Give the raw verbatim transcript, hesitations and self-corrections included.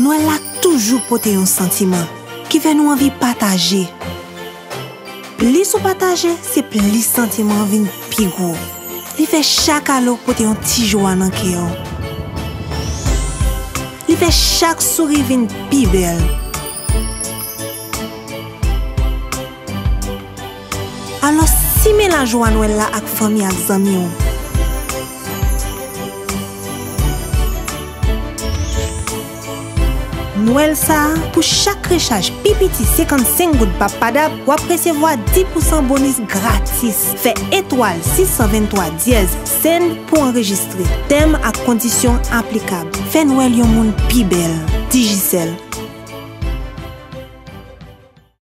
Nwèl la toujou pote yon santiman ki fè nou anvi pataje. Plis ou pataje, se plis santiman an vin pi gwo. Li fè chak kado pote yon ti jwa nan kè w. Li fè chak souri vin pi bèl. Alò, simen lajwa Nwèl la ak fanmi ak zanmi w. Nwèl sa a, pou chak rechaj pi piti senkannsenk goud pa padap, w ap resevwa dis pousan bonis gratis. Fè etwal sis san venntwa dyèz send pou anrejistre. Tèm ak kondisyon aplikab. Fè Nwèl yon moun pi bèl. Digicel.